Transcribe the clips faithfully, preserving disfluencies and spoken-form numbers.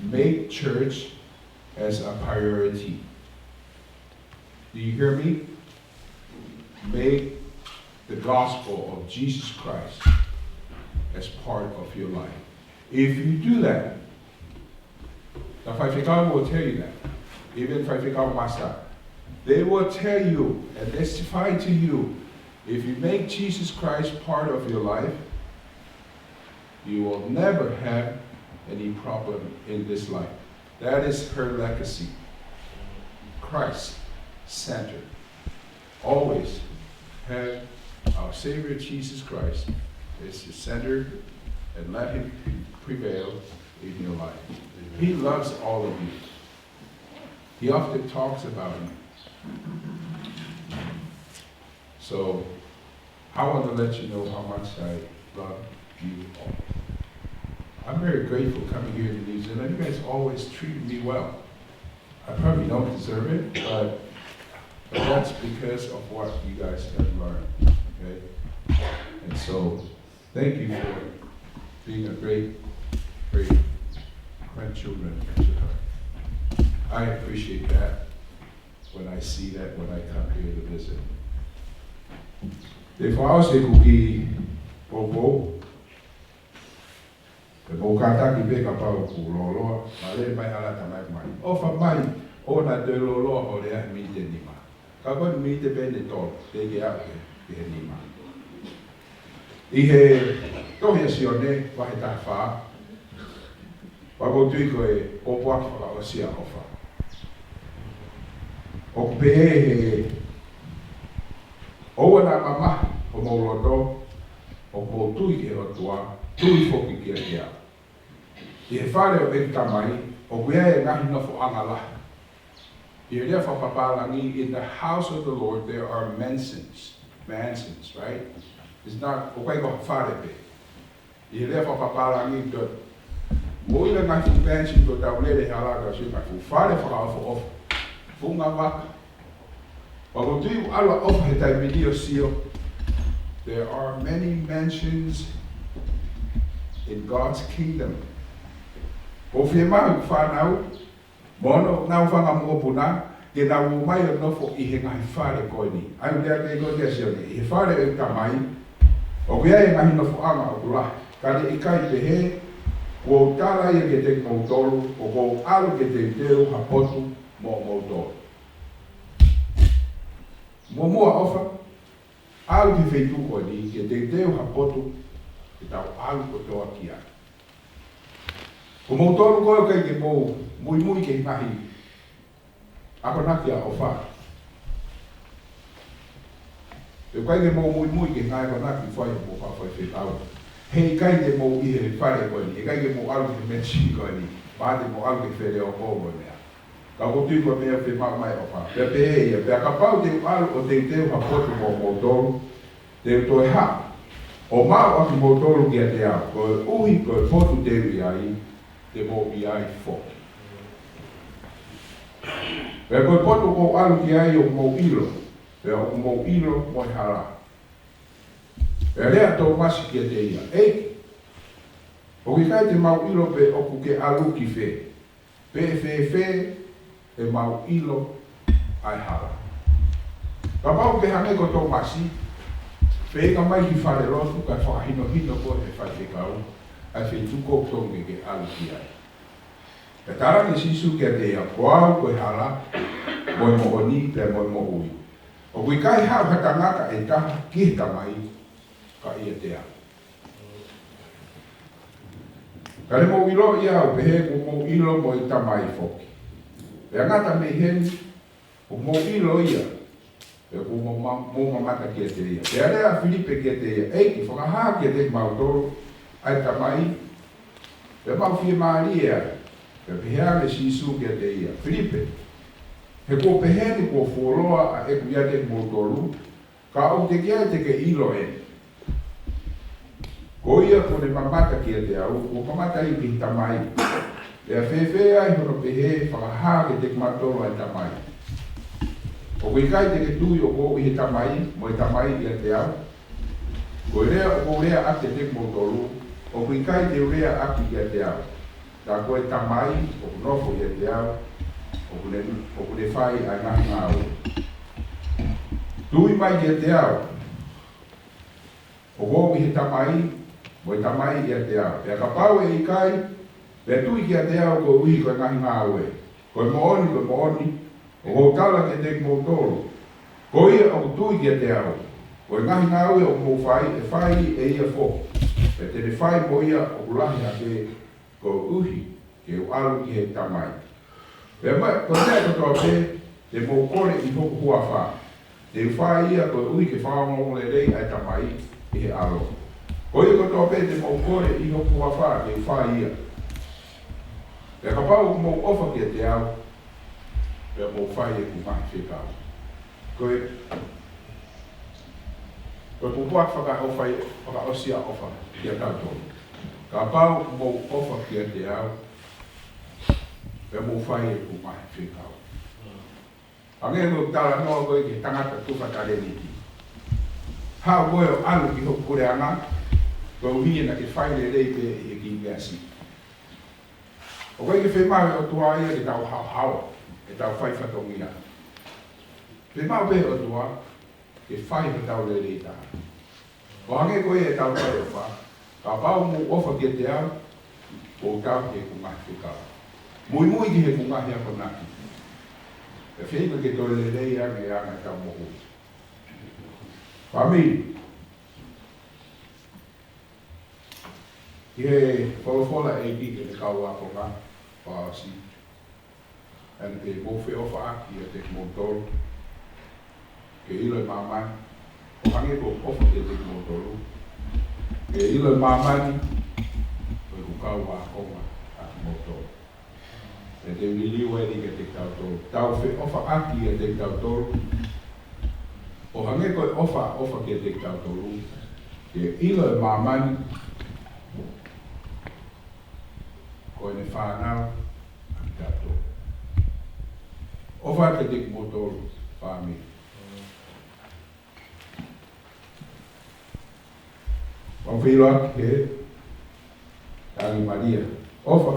Make church as a priority. Do you hear me? Make the gospel of Jesus Christ as part of your life. If you do that, the faifekau will tell you that. Even faifekau masa, they will tell you and testify to you, if you make Jesus Christ part of your life, you will never have any problem in this life. That is her legacy. Christ center. Always have our Savior Jesus Christ as your center and let him prevail in your life. He loves all of you. He often talks about you. So I want to let you know how much I love you all. I'm very grateful coming here to New Zealand. You guys always treat me well. I probably don't deserve it, but, but that's because of what you guys have learned. Okay? And so, thank you for being a great, great grandchildren. I appreciate that when I see that when I come here to visit. Te fakaʻosi ʻeku kiʻi poupou. Te mou kātaki pē kapau ʻoku lōloa, mālō mai hala tamai mai. ʻOfa mai, ʻoua naʻa toe lōloa ʻo lea he miniti ʻe nima. Ka ko e miniti pē ʻe tolu, teʻeki ke aʻu ki he nima. ʻI he tohi ʻa Sione, vahe taha fā, pea ʻoku ou tui ko e pōpoaki fakaʻosi ʻa ʻofa. ʻOku pehē he, ʻoua naʻa mamahi homou loto, ʻoku mou tui ki he ʻOtua, tui foki kiate au. ʻI he fale ʻo ʻeku tamai, ʻoku ʻi ai e ngaahi nofoʻanga lahi. ʻI he lea fakapapālangi, in the house of the Lord, there are mansions. Mansions, right? It's not, ʻoku ʻikai ko ha fale pē. ʻI he lea fakapapālangi, to, mo ila ngaahi fuʻu mansion ko ʻetau lele he hala ka si ngaahi fuʻu fale fakaʻofoʻofa. Fuʻu ngāue. Pea ʻoku ou tui ʻoku ʻalu ʻa ʻofa he taimi ni ʻo sio. There are many mansions in God's kingdom. ʻOku fiemaʻu ʻeku fānau, mo hono nau fanga mokopuna, ke nau ō mai ʻo nofo ʻi he ngaahi fale ko eni. ʻA ia ʻoku lea pē ko ē ʻa Sione, ʻi he fale ʻo e tamai, ʻoku ʻi ai e ngaahi nofoʻanga ʻoku lahi. Ka ne ʻikai pehē, kuo u tala ia kiate kimoutolu, ʻoku ou ʻalu ke teuteu ha potu moʻomoutolu. Muʻomuʻa ʻofa, ʻalu ki he feituʻu ko eni, ke teuteu ha potu, ke tau ʻalu kotoa ki ai. Ko moutolu ko ē ʻoku ʻikai ke mou muimui ki he ngaahi akonaki ʻa ʻofa. ʻOku ʻikai ke mou muimui ki he ngaahi akonaki fai ʻe hoʻomou faifekau. He ʻikai te mou ʻi he fale ko eni, he ʻikai ke mou ʻalu ki he mansion ko eni, pea te mou ʻalu ki he fale ʻo ko e meʻa. Ka ʻoku ou tui ko e meʻa ʻoku fiemaʻu mai ʻe ʻofa. Pea pehē ia, pea kapau te u ʻalu ʻo teuteu ha potu moʻomoutolu, te u toe haʻu ʻo maʻu ʻa kimoutolu kiate au, koeʻuhi ko e potu te u ʻi ai, te mou ʻi ai foki. Pea ko e potu ʻoku ou ʻalu ki ai ʻoku mou ʻilo, pea ʻoku mou ʻilo mo e hala. Pea lea ʻa Tōmasi kiate ia, ʻEiki, ʻoku ʻikai te mau ʻilo pe ʻoku ke ʻalu ki fē. Pe ʻe fēfē ʻemau ʻilo ʻa e hala? Kapau ʻoku ke hangē ko Tōmasi, feinga mai ki falelotu kae fakahinohino koe ʻe he faifekau ʻa e feituʻu ʻoku totonu ke ke ʻalu ki ai. Pea talaange ʻe Sīsū kiate ia, Ko au ko e hala, mo e moʻoni, pea mo e moʻui. ʻOku ʻikai haʻu ha tangata ʻe taha ki he Tamai, ka ʻiate au. Ka ne mou ʻiloʻi au, pehē kuo mou ʻilo mo e Tamai foki. Pea ngata mei heni, kuo mou ʻilo ia, pea kuo mou ma-, mou mamata kiate ia. Pea lea ʻa Filipe kiate ia, ʻEiki, fakahā kiate kimautolu ʻa e Tamai, pea mau fiemālie ai. Pea pehē ange ʻe Sīsū kiate ia, Filipe, he kuo pehē ni kuo fuoloa ʻa ʻeku ʻiate kimoutolu, ka ʻoku teʻeki ai te ke ʻilo eni. Ko ia kuo ne mamata kiate au, kuo mamata ia ki he Tamai. Pea fēfē ai hono pehē, fakahā kiate kimautolu ʻa e Tamai? ʻOku ʻikai te ke tui ʻoku ou ʻi he Tamai, mo e Tamai ʻiate au? Ko e lea ʻoku ou lea ʻaki kiate kimoutolu, ʻoku ʻikai te u lea ʻaki kiate au. Tā ko e Tamai ʻoku nofo ʻiate au, ʻoku ne, ʻoku ne fai ʻa e ngaahi ngāue. Tui mai kiate au, ʻoku ou ʻi he Tamai, mo e Tamai ʻiate au. Pea kapau ʻe ʻikai, pea tui kiate au koeʻuhi ko e ngaahi ngāue. Ko e moʻoni, ko e moʻoni, ʻoku ou tala kiate kimoutolu, ko ia ʻoku tui kiate au, ko e ngaahi ngāue ʻoku mou fai, ʻe fai ʻe ia foki, pea te ne fai mo ia ʻoku lahi hake, koeʻuhi ke u ʻalu ki he Tamai. Pea mo e, ko e meʻa kotoa pē te mou kole ʻi hoku huafa, te u fai ia koeʻuhi ke fakaongoongo lelei ʻa e Tamai ʻi he ʻAlo. Ko ia kotoa pē te mou kole ʻi hoku huafa, te u fai ia. Pea kapau ʻoku mou ʻofa kiate au, pea mou fai ʻeku ngaahi fekau. Ko e, ko e pōpoaki fakaʻofa, fakaʻosi ʻa e ʻofa kiate kitautolu. Kapau ʻoku mou ʻofa kiate au, pea mou fai ʻeku ngaahi fekau. Hangē ko e talanoa ko ē ki he tangata tufa talēniti. Haʻu ko ē ʻo ʻalu ki hoku puleʻanga, koeʻuhi naʻa ke fai lelei pē ʻi he kiʻi meʻa siʻi. ʻOku ʻikai ke fiemaʻu ʻe he ʻOtua ia ke tau haohaoa, ke tau fai fatongia. Fiemaʻu pē ʻe he ʻOtua ke fai hotau lelei taha. ʻO hangē ko ia ʻetau fai ʻofa, kapau ʻoku mou ʻofa kiate au, mou tauhi ʻeku ngaahi fekau. Muimui ki heʻeku ngaahi akonaki, ʻe feinga ke toe lelei ange ʻa ʻetau moʻui. Fāmili, ʻi he folofola ʻa e ʻEiki ki heʻene kau ākonga fakaʻosi, ʻa ē naʻa mou feʻofaʻaki ʻiate kimoutolu, ke ʻilo ʻe māmani, ʻo hangē ko ʻeku ʻofa kiate kimoutolu, ke ʻilo ʻe māmani ko ʻeku kau ākonga ʻa kimoutolu. Pea te u liliu eni kiate kitautolu. Tau feʻofaʻaki ʻiate kitautolu, ʻo hangē ko e ʻofa, ʻofa kiate kitautolu, ke ʻilo ʻe māmani ko ʻene fānau ʻa kitautolu. ʻOfa kiate kimoutolu, fāmili. Mau feʻiloaki he tangi Malia. ʻOfa,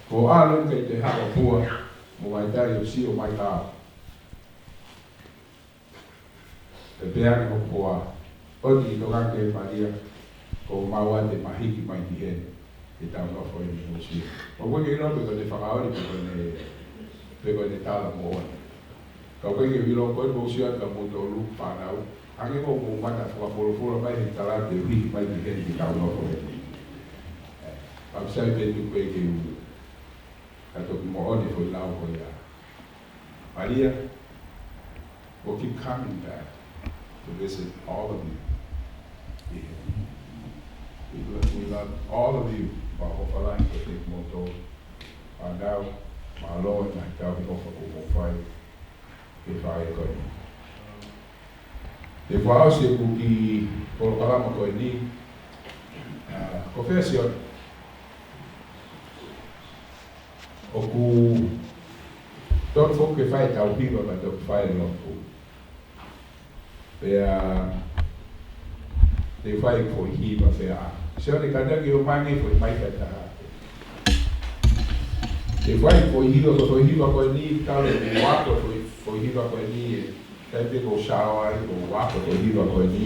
ko ʻAlo ʻikai te haʻo pua, mo mai tai ʻo sio mai ka. Pea pehē ange hoku hoa, ʻoua te ke tokanga ki ai Malia, ko maua te ma hiki mai ki heni, ke tau nofo ʻi he moʻui. ʻOku ʻikai ke ʻilo pe ko ʻene fakaoli, pe ko ʻene, pe ko ʻene tala moʻoni. Ka ʻoku ʻikai ke u ʻilo, ko e mou sio atu ka mou tolu fānau, hangē ko hoʻomou mata fakafolofola mai he tala te u hiki mai ki heni ke tau nofo heni. Ka u sai pē tuku pē ke u, ka toki moʻoni foʻi lau ko ia. Malia, we'll keep coming back to visit all of you. We, we love, we love all of you. Pea ʻofa lahi kiate kimoutolu. Fānau, mālō e ngaahi tauhi ʻofa kuo mou fai ke fai ko eni. Te u fakaʻosi ʻeku kiʻi polokalama ko eni, ʻa, ko fē Sione? ʻOku tonu foki ke fai ʻetau hiva pea toki fai e lotu. Pea te u fai e foʻi hiva pea ʻa Sione, kātaki ʻo ʻomai e foʻi maika ʻe taha. Te u fai e foʻi hiva, ko e foʻi hiva ko eni, talu ʻeku ako e foʻi, foʻi hiva ko eni ē. Taimi pē ʻoku ou sio ai, ʻoku ou ako e foʻi hiva ko eni,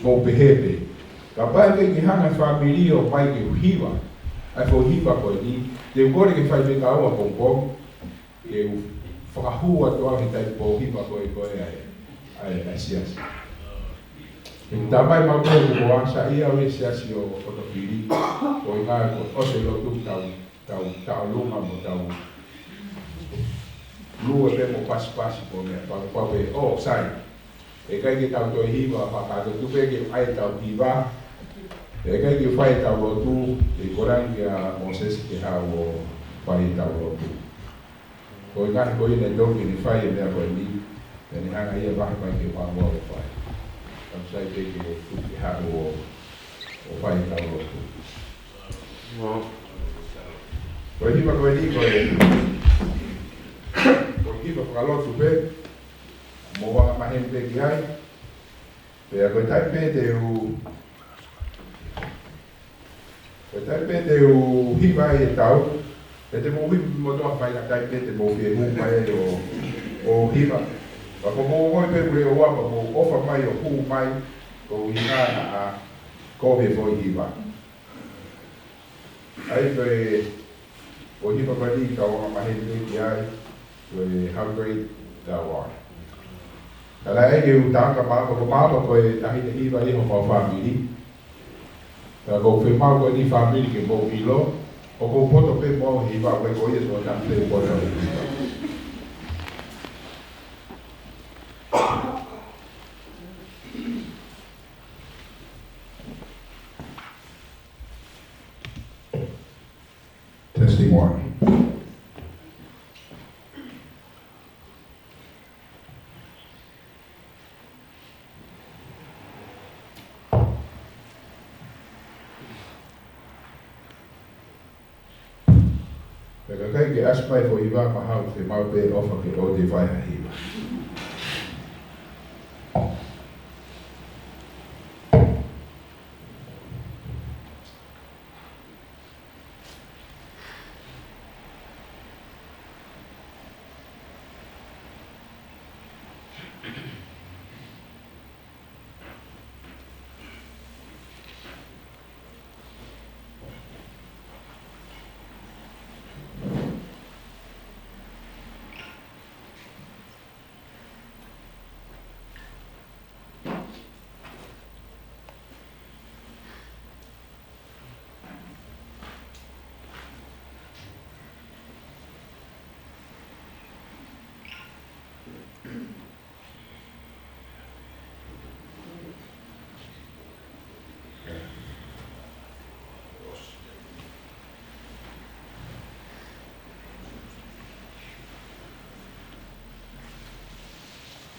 mou pehē pē. Kapau ʻe ʻikai ke hanga e fāmili ʻo ʻomai ke u hiva ʻa e foʻi hiva ko eni, te u kole ke fai pē kaua pongipongi, ke u fakahū atu au he taimi pō hiva ko ē ko ē ʻa e, ʻa e, ʻa e siasi. He ʻoku talamai maʻu pē ʻe hoku hoa, saiʻia au he siasi ʻo, ʻo Tofili, ko e ʻuhinga ko e ʻosi e lotu tau, tau, tau luma mo tau lue pē mo pasipasi ko e meʻa, pau, pau pē, ʻo, sai. ʻE ʻikai ke tau toe hiva, fakakātoa atu pē ke ʻai ʻetau hiva. ʻE ʻikai ke fai ʻetau lotu, ʻe kole ange kia Mōsese ke haʻu ʻo fai ʻetau lotu. Ko e ngaahi ko ia naʻe toki ne fai e meʻa ko eni, pea ne hanga ia ʻo vahe mai ke fānau ʻo fai. Ka u sai pē ke tuku ke haʻu ʻo, ʻo fai ʻetau lotu. Ko e hiva ko eni ko e, ko e hiva fakalotu pē, mou anga maheni pē ki ai. Pea ko e taimi pē te u, ko e Taimi pē te u hiva ai e tau, ʻe te mou hiva mo toa fai ka taimi pē te mou fie hū mai ai ʻo, ʻo hiva. Pea ko mou ongoʻi pē ʻoku lelei ʻo ʻoua pea mou ʻofa mai ʻo hū mai, ko u hina na a, ko he foʻi hiva. ʻAi ko e, ko hiva mali ka onga maheni ki ai, ko e How Great Thou Art. Ka lahi ke u taka mama, ko mama ko e taʻahine hiva ʻi homau fāmili. Ka ko e fiemaʻu ko eni fāmili ke mou ʻilo, ʻoku ou poto pē mo au he hiva, ʻoku ʻikai ko ia tuʻa taha pē poto he hiva. Testing one. Pea ka ʻikai ke ʻasi mai e foʻi hiva, mahalo ʻoku fiemaʻu pē ʻofa ke ʻoua te fai ha hiva.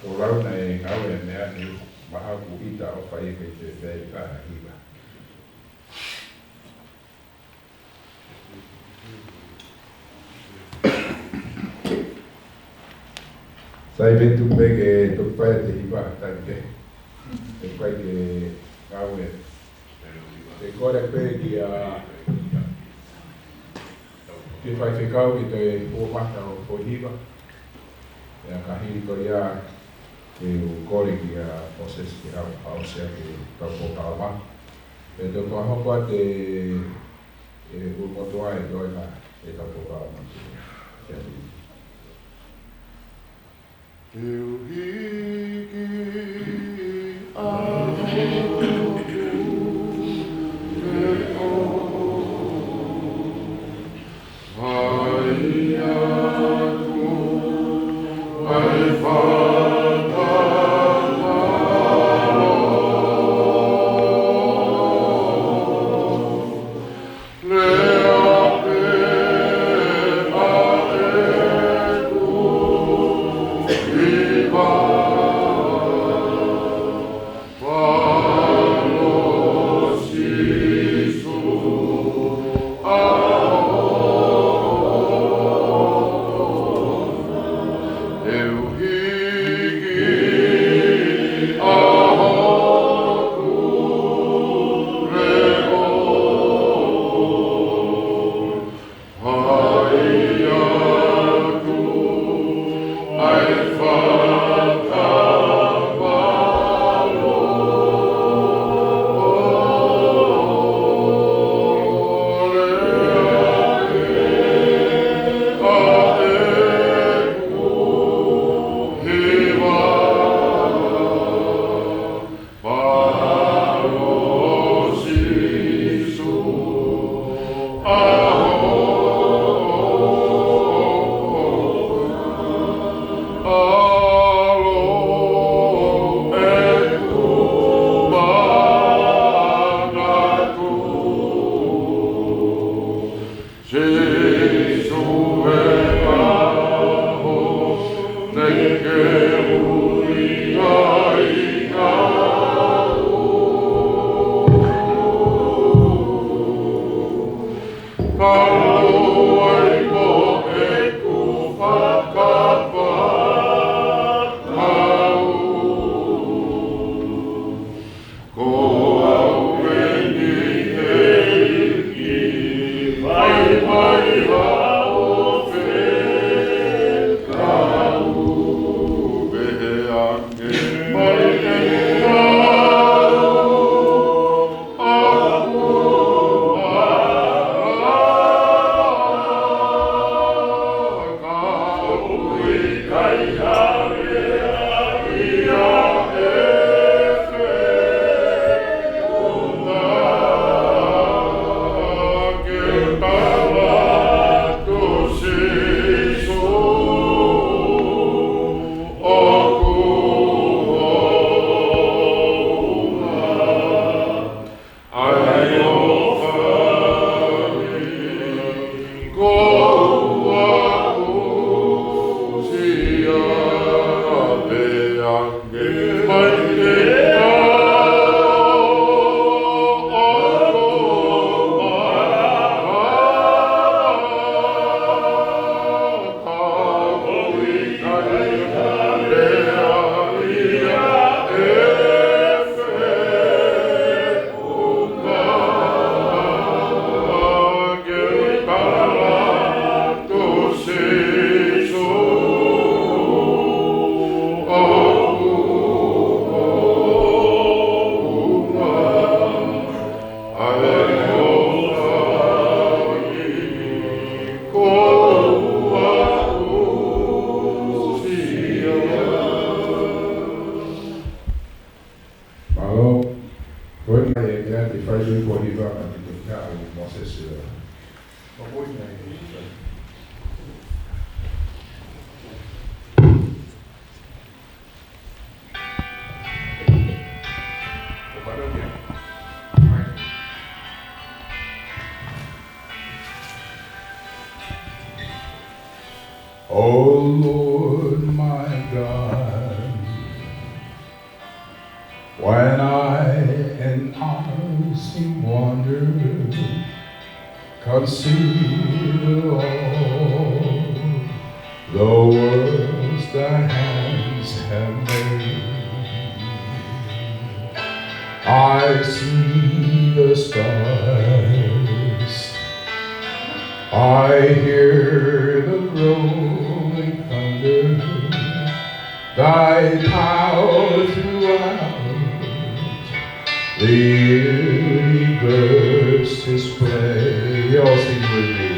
Ko lau naʻe ngāue e meʻa ni, mahalo ʻoku ʻita ʻofa ia ke te fai ha hiva. Sai pē tuku pē ke tuku fai ʻete hiva taimi pē. Tuku fai ke ngāue. Te u kole pē kia, ke faifekau ki he ʻomai ʻo e foʻi hiva. ʻIo ka hili ko ia, te u kole kia Mōsese ke hau, hau sea ke tau pōkalama. Pea te u toe hoko atu ʻe ʻulumotuʻa ʻe toe ka, ʻe tau pōkalama. Kia te. Te u hiki ʻa hoku leʻo ʻai atu ʻa e fakatātā. Lea pē ʻa ʻeku hiva. Fālo Sīsū ʻa hoku, te u hiki ʻa hoku leʻo. ʻAi atu ʻa e fakapālo. Lea pē ʻa ʻeku hiva. Fālo Sīsū ʻa hoku, ʻa ʻeku manatu. Sīsū e ʻaho naʻa ke ui ai au. Ka ʻoku ʻi ai mo ʻeku fakapapau. Ko au eni ʻEiki Mālō, ko eni ʻa e meʻa te fai ʻi he pō ni ʻa e toketā ʻo Mōsese. O Lord my God, when I in awesome wonder consider all the works thy hands have made. I see the stars, I hear the rolling thunder, thy power throughout the universe display. You all sing with me.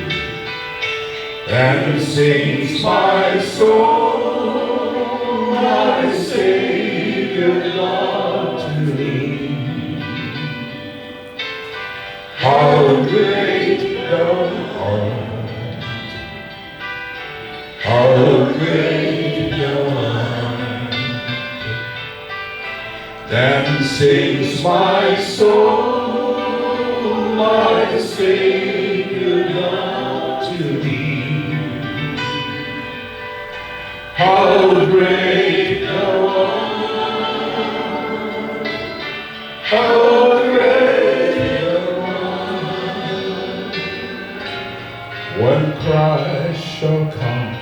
And sings my soul, my Savior God to thee. How great thou art. How great thou art. Then sings my soul, my Savior God to thee. How great thou art. How great thou art. When Christ shall come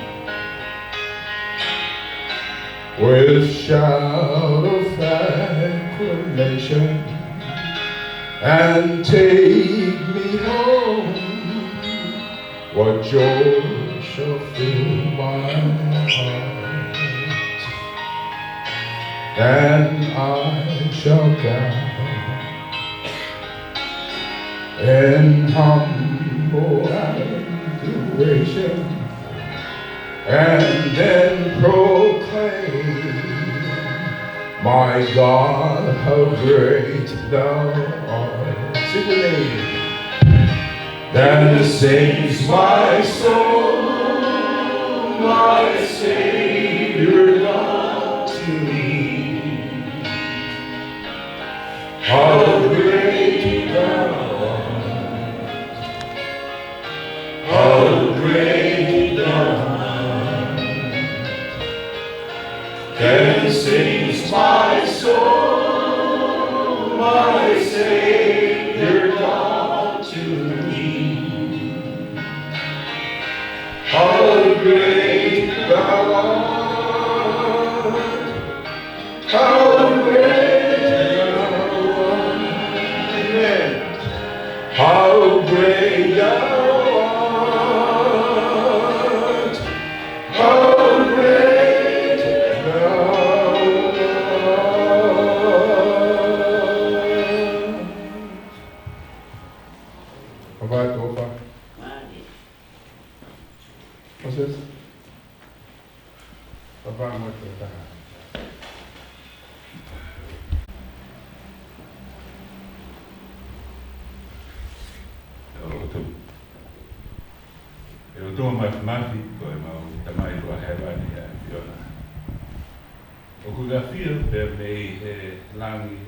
with shout of acclamation and take me home, what joy shall fill my heart. Then I shall bow in humble adoration and then proclaim, my God, how great thou art. Sing with me. Then sings my soul, my Savior God to thee. How great thou art. How great thou art. Then sings my soul, my Savior God to thee. How great thou art. How great thou art. Amen. How great thou art. Sister, papa mo e taha. ʻE ʻOtua, ʻe ʻOtua Māfimafi, ko ʻemau Tamai ʻi Hēvani ʻa e ʻAfiona. ʻOku ke ʻafio pē mei he langi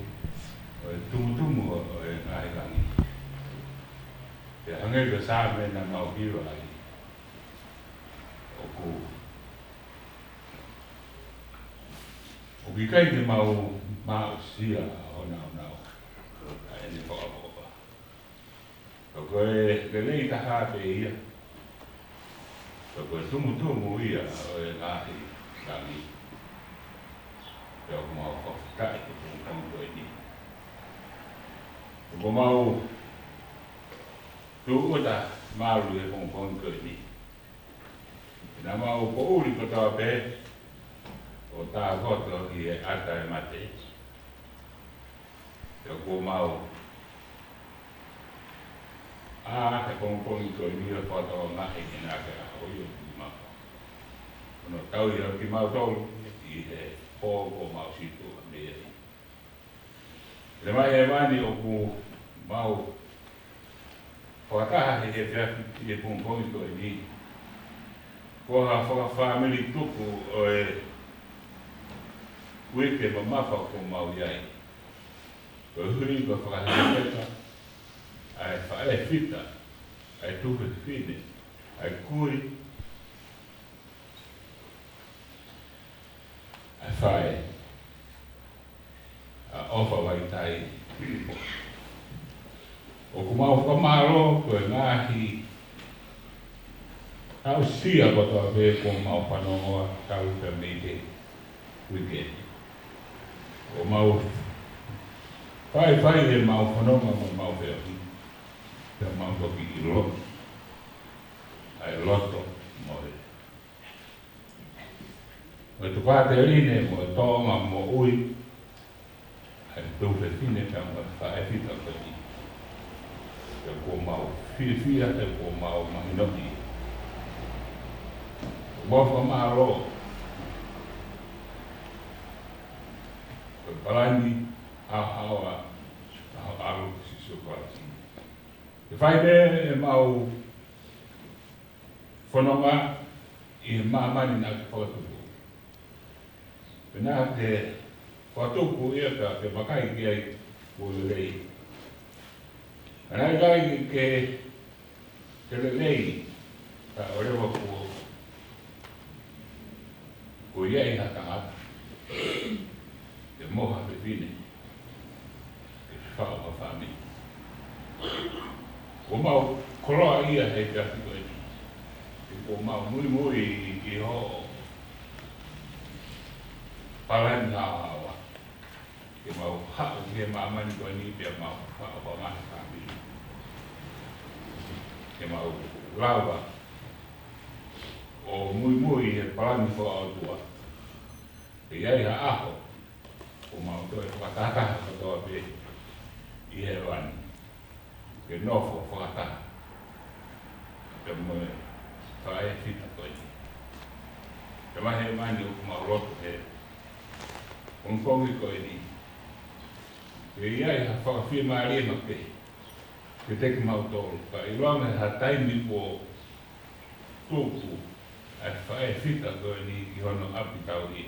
ʻo e tumutumu ʻo e ngaahi langi. Pea hangē ko e Saame naʻa mau hiva ai, ʻoku, ʻoku ʻikai ke mau aʻusia ho nāunau, ʻa ʻene fakaʻofoʻofa. Ka ko e lelei taha pē ia. Ka ko e tumutumu ia ʻo e ngaahi langi. Pea ʻoku mau fakafetaʻi he pongipongi ko eni. ʻOku mau tūʻuta malu he pongipongi ko eni. Naʻa mau poʻuli kotoa pē ʻo tākoto ʻi he ʻata ʻo e mate. Pea ʻoku mau ʻā he pongipongi ko eni ʻo fakatokangaʻi ke nau ke ʻaho ia ʻoku mau. Hono tauhi ʻa kimautolu ʻi he pō kuo mau sītuʻa mei ai. Tamai ʻi Hēvani, ʻoku mau fakataha he efiafi ʻi he pongipongi ko eni. Ko ha fakafāmili tuku ʻo e uike mamafa kuo mau ʻi ai. Koeʻuhi ko e fakahēfeka ʻa e faʻē fita, ʻa e tuofefine, ʻa e kui, ʻa e faʻē, ʻa ʻOfa Vaitai. ʻOku mau fakamālō ko e ngaahi aʻusia kotoa pē kuo mau fanongoa talu pē mei he uike. ʻOku mau faifai ʻemau fanongo mo ʻemau feohi, pea mau toki ʻilo ʻa e loto mo e, mo e tokāteline mo e tōʻonga moʻui ʻa e tuofefine pea mo e faʻē fita ko eni. Pea kuo mau fiefia, pea kuo mau mahinoʻi. ʻOku mau fakamālō ko e palani haohaoa ʻa ho ʻAlo ko Sīsū Kalaisi. Ke fai pē ʻemau fononga ʻi he māmani naʻa ke fakatupu. Pea naʻa ke fakatupu ia ka ke vakai ki ai kuo lelei. Ka naʻe ʻikai ke, ke lelei, ka ʻoua leva kuo, kuo ʻi ai ha tangata, pe mo ha fefine, ke faʻu ha fāmili. Kuo mau koloaʻia he efiafi ko eni. He kuo mau muimui ʻi hoʻo palani haohaoa. Ke mau haʻu ki he māmani ko eni pea mau faʻu ha ngaahi fāmili. Ke mau lava ʻo muimui he palani fakaʻotua. Ke ʻi ai ha ʻaho, kuo mau toe fakatahataha kotoa pē ʻi hēvani. Ke nofo fakataha pea mo e faʻē fita ko eni. Tamai ʻi Hēvani, ʻoku mau lotu he pongipongi ko eni, ke ʻi ai ha fakafiemālie makehe kiate kimautolu, kae ʻilonga ha taimi kuo tuku ʻa e faʻē fita ko eni ki hono ʻapi tauhi.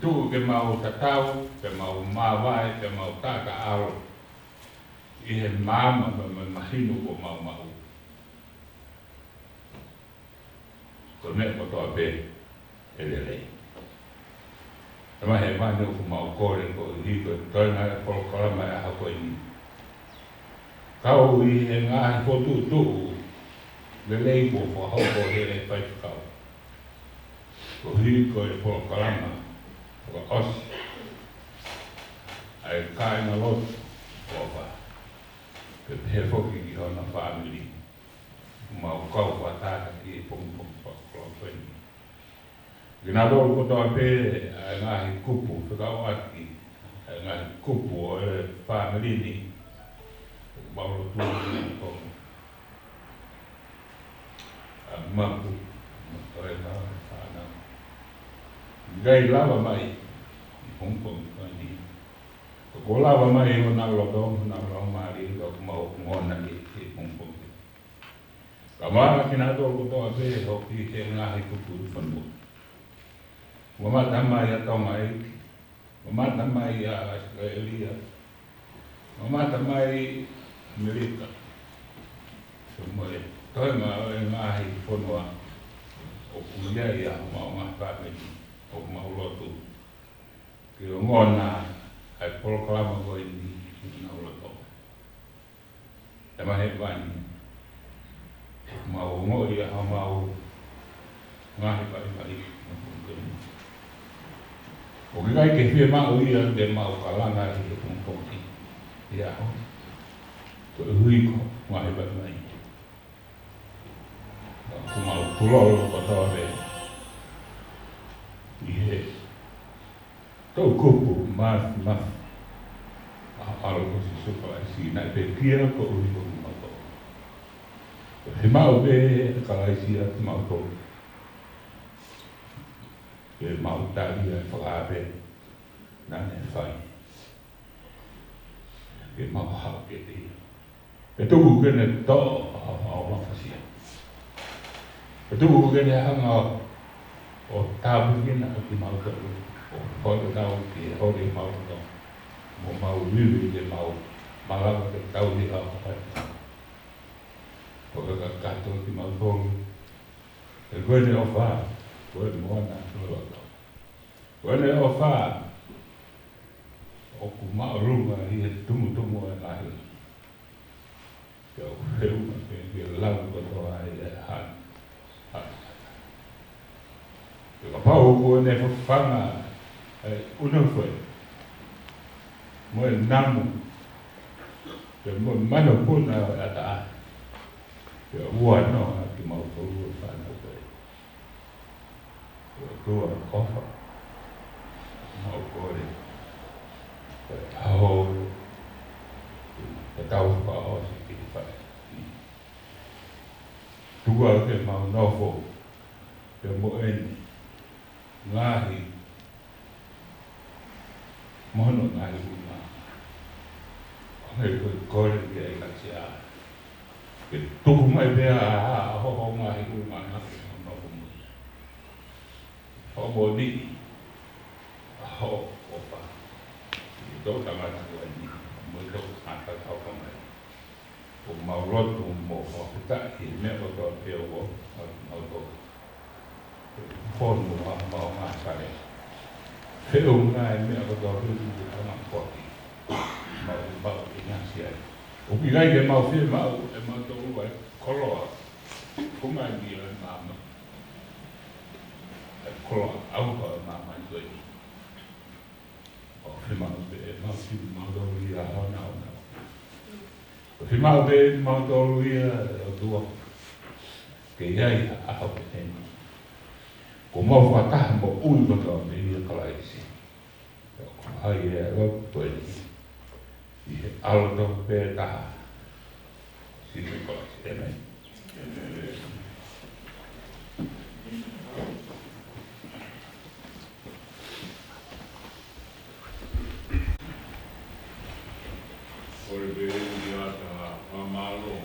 Tuku ke mau tatau, ke mau māvae, ke mau taʻataʻalo ʻi he maama mo e mahino kuo mau maʻu. Ko e meʻa kotoa pē ʻe lelei. Tamai ʻi Hēvani, ʻoku mau kole koeʻuhi ko e toenga ʻo e polokalama ʻo e ʻaho ko eni, kau ʻi he ngaahi fokotuʻutuʻu lelei kuo fakahoko ʻe he faifekau. Koeʻuhi ko e polokalama fakaʻosi ʻa e kāingalotu ʻo ʻOfa. Pea pehē foki ki hono fāmili. Mau kau fakataha ki he pongipongi fakaʻosi ko eni. Kinautolu kotoa pē ʻa e ngaahi kupu fekauʻaki, ʻa e ngaahi kupu ʻo e fāmili ni, mau lotua ki he ʻOtua. ʻA Mapu, ʻe he fānau. ʻIkai lava mai ʻi he pongipongi ko eni. Ka kuo lava mai ʻi honau loto, honau laumālie, ka ʻoku mau ongona ʻi he pongipongi. Kae ʻumaʻā kinautolu kotoa pē ʻoku ʻi he ngaahi kupu ʻo e fonua. Mamata mai ʻa Tonga ē, mamata mai ʻa ʻAositelēlia, mamata mai ʻAmelika. Pea mo e toenga ʻo e ngaahi fonua ʻoku ʻi ai ʻa homau ngaahi fāmili, ʻoku mau lotu ke ongona ʻa e polokalama ko eni ʻi honau loto. Tamai Hēvani, mau ongoʻi ʻa homau ngaahi vaivai. ʻOku ʻikai ke fiemaʻu ia ke mau kalanga ʻi he pongipongi, ʻi he ʻaho, koeʻuhi ko e ngaahi vaivai. ʻOku mau tulolo kotoa pē ʻi he toʻukupu māfimafi ʻa ho ʻAlo ko Sīsū Kalaisi naʻe pekia koeʻuhi ko kimautolu. Ko e fiemaʻu pē ʻe Kalaisi ʻa kimautolu ke mau tali ʻa e fakaʻapi naʻa ne fai, ke mau haʻu kiate ia. Pea tuku ke ne toʻo ʻa homau mafasia. Pea tuku ke ne hanga ʻo tāpuekina ʻa kimautolu, ʻo holi ʻetau ki he holi ʻemau loto, mo mau vivi ke mau malava ke tauhi ʻa e fakaʻapi. ʻO ka kakato kimautolu, he ko ʻene ʻofa, ko e moana ʻo e loto. Ko ʻene ʻofa ʻoku māʻolunga ʻi he tumutumu ʻo e ngaahi langi. Ke u feʻunga ke, ke lau kotoa ai ʻa e hana. Ke kapau ʻoku ne fafanga ʻa e ʻunofoʻi mo e namu, pea mo e manupuna ʻo e ʻatā, ke ʻoua naʻa kimautolu ʻa e fānau ko ē. ʻOtua ʻofa, mau kole ke hao, ke tau fakaʻosi ki he fai. Tuku ke mau nofo pea mo ʻene ngaahi, mo hono ngaahi ʻulungaanga. ʻO hangē ko e kole ki ai Lasia, ke tuku mai pē ʻa, ʻa, ʻa hoʻo ngaahi ʻulungaanga ke mau nofo mo ia. Hoʻo moʻoni, ʻa hoʻo ʻofa ʻi he toʻutangata ko eni, mo e toʻutangata tau ka mai. ʻOku mau lotu mo fakafetaʻi he meʻa kotoa pē ʻoku mau lotu. Fonu ʻa homau ngaahi fale. Feʻunga e meʻa kotoa pē ʻoku mau poaki. Mau, mau ʻinasi ai. ʻOku ʻikai ke mau fiemaʻu ʻe mautolu ʻa e koloa. Ko mai ni ʻa e maama. ʻA e koloa ʻauha ʻo e maama ʻi ko eni. ʻOku fiemaʻu pē ʻe mautolu ia ʻa honau nāunau. ʻOku fiemaʻu pē ʻe mautolu ia ʻe ʻOtua ke ʻi ai ha ʻaho pehē ni. Kuo mau fakataha moʻui kotoa pē ʻia Kalaisi. ʻOku ʻi ai e lotu ko eni ʻi he ʻAlo tofu pē taha, Sīsū Kalaisi. ʻĒmeni. Kole pē ʻeni ʻa e fakamālō,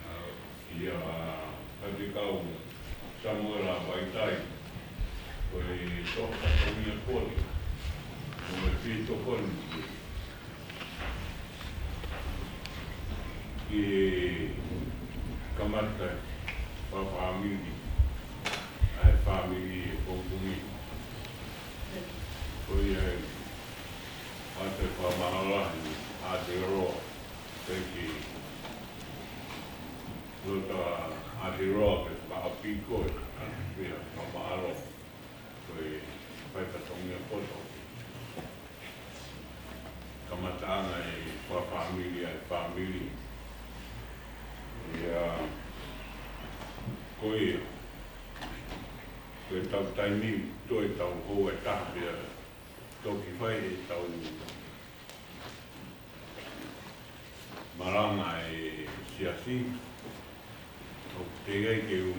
ʻa, ʻia Faifekau Samuela Vaitai, ko e toʻu fatongia kole, mo e fie tokoni ke kamata fakafāmili ʻa e fāmili ʻi he pongipongi. Ko ia ai, ʻoatu e fakamālō lahi ʻa e ʻAotearoa, pea ki he Lota ʻAotearoa ke fakaʻapi koe, ʻa e pea fakamālō. Ko e fai fatongia poto. Kamataʻanga e fakafāmili ʻa e fāmili. ʻIa, ko ia, ko e tau taimi, toe tau houa ʻe taha pea toki fai e tau malanga ʻa e siasi, ʻoku teʻeki ai ke u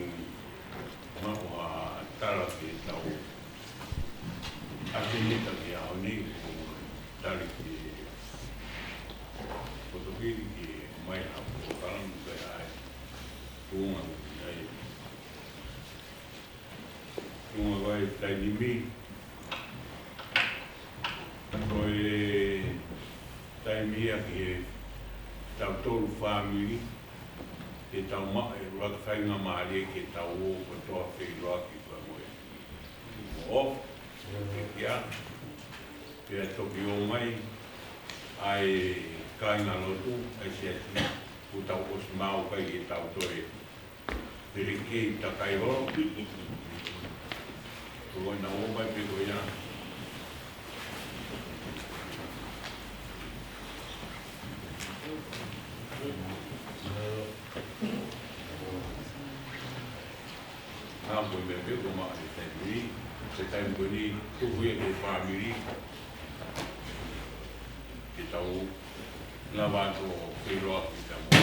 Unga, ai. Unga vai taimi ni. Ko e taimi ia ke tau tolu fāmili, ke tau maʻu e ʻuluaki faingamālie ke tau ō kotoa feʻiloaki ko e moe. Mo, ke kia, pea toki ō mai ʻa e kāingalotu, ʻa e siasi, kuo tau ʻosi maʻu kai ke tau toe. Pele kei takai holo. Ko ena ō mai pē ko ia. Ā, ko e meʻa pē ko maʻa e taimi ni, he taimi ko eni, tuku ia ki he fāmili. Ke tau lava atu ʻo feʻiloaki ki he moe.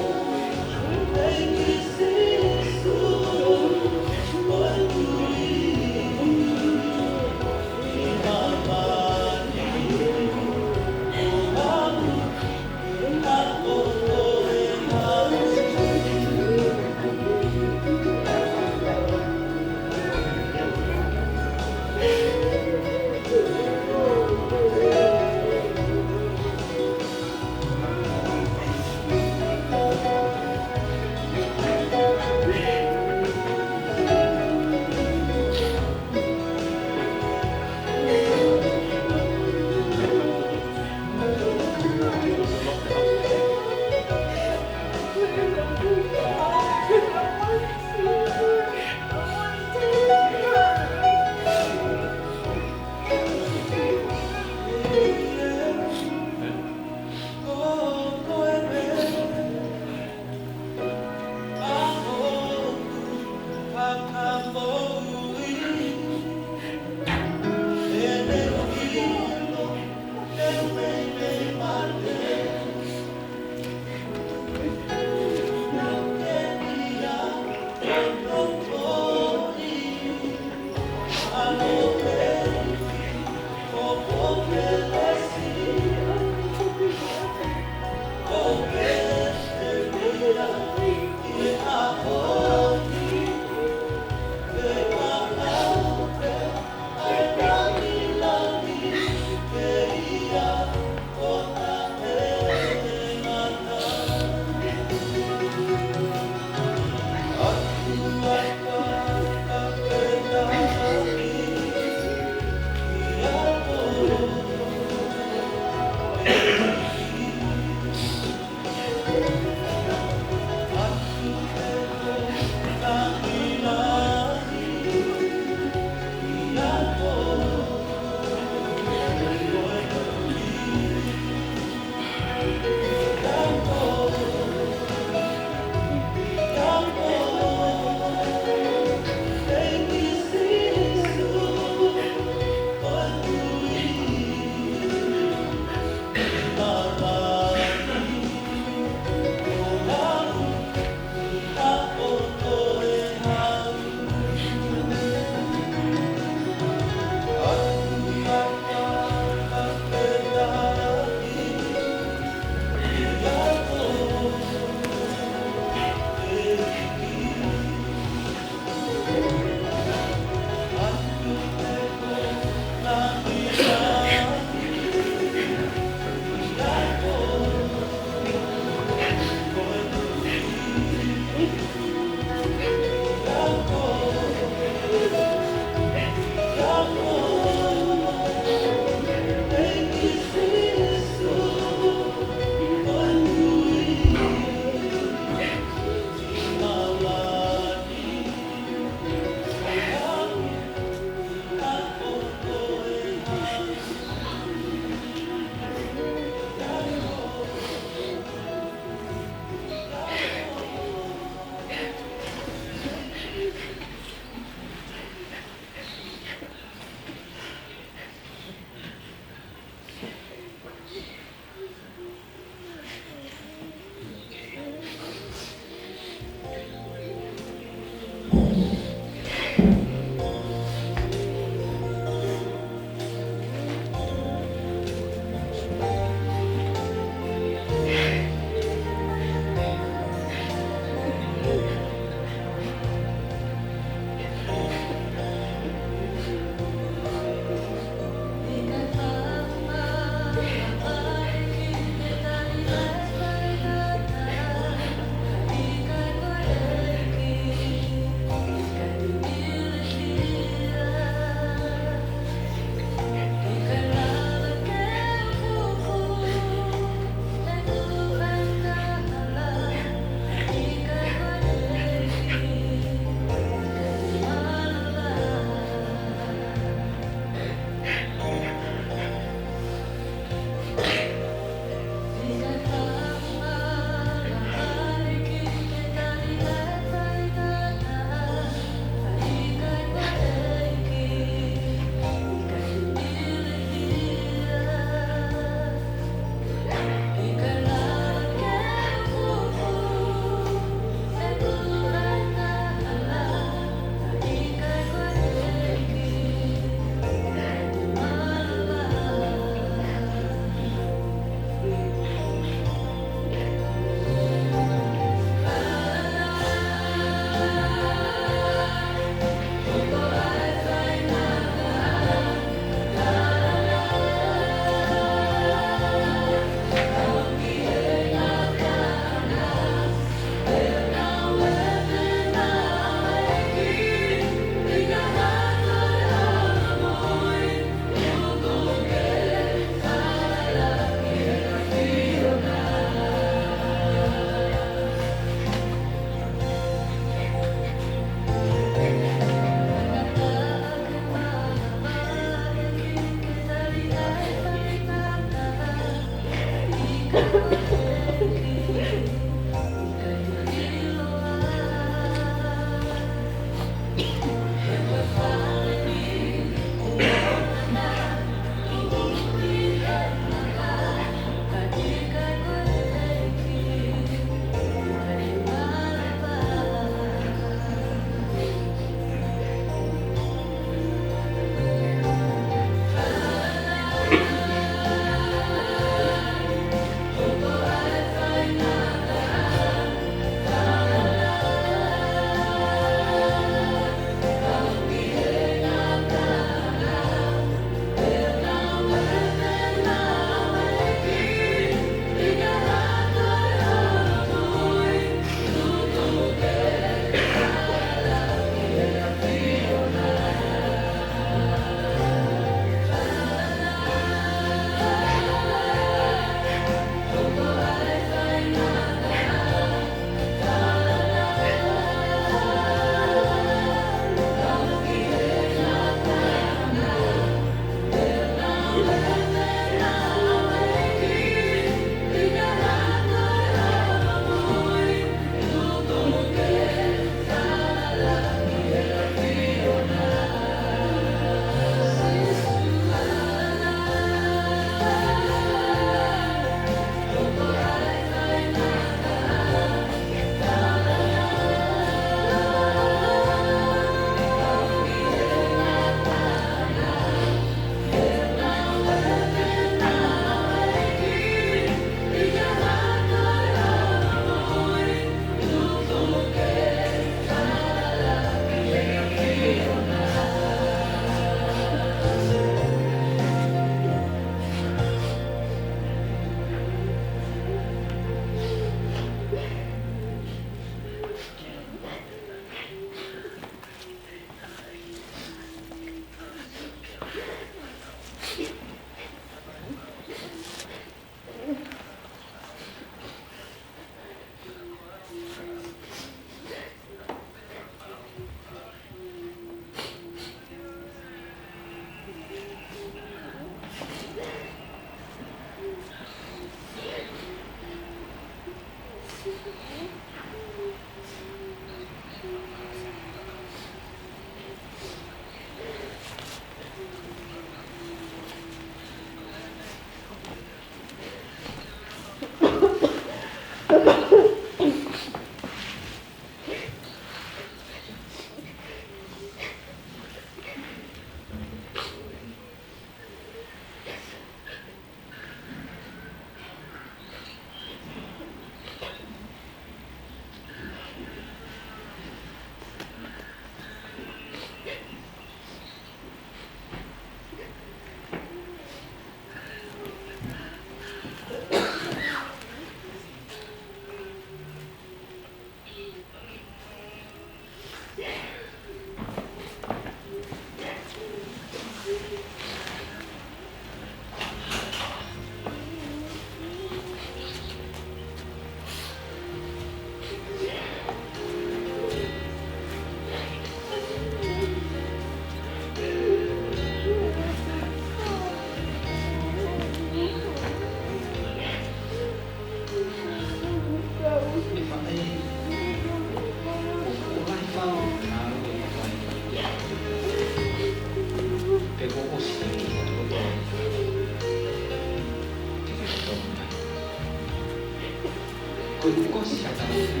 Kosi ʻetau ufe,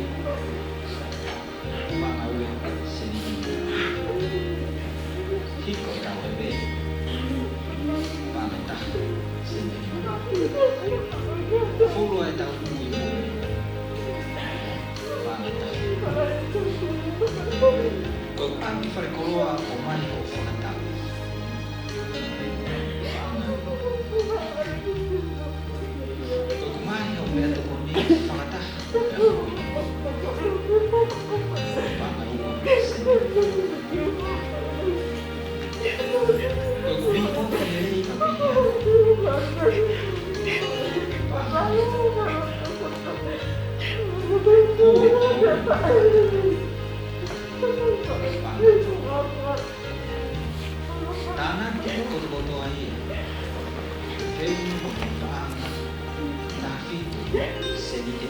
paʻanga ua seniti. Hiko ʻetau heve, paʻanga ʻe taha seniti. Fulu ʻetau kui, paʻanga ʻe taha. Ko e ʻapi fale koloa ʻoku ʻomai hoʻo fakatau. Ko e ʻomai hoʻo meʻatokoni fakataha. Paʻanga ʻe ua seniti. Ko e kuo hiki hoʻo lelei ʻapiako. Paʻanga ʻe ua. Tānaki kotokotoa ia. Hei, paʻanga ʻe taha fitu seniti.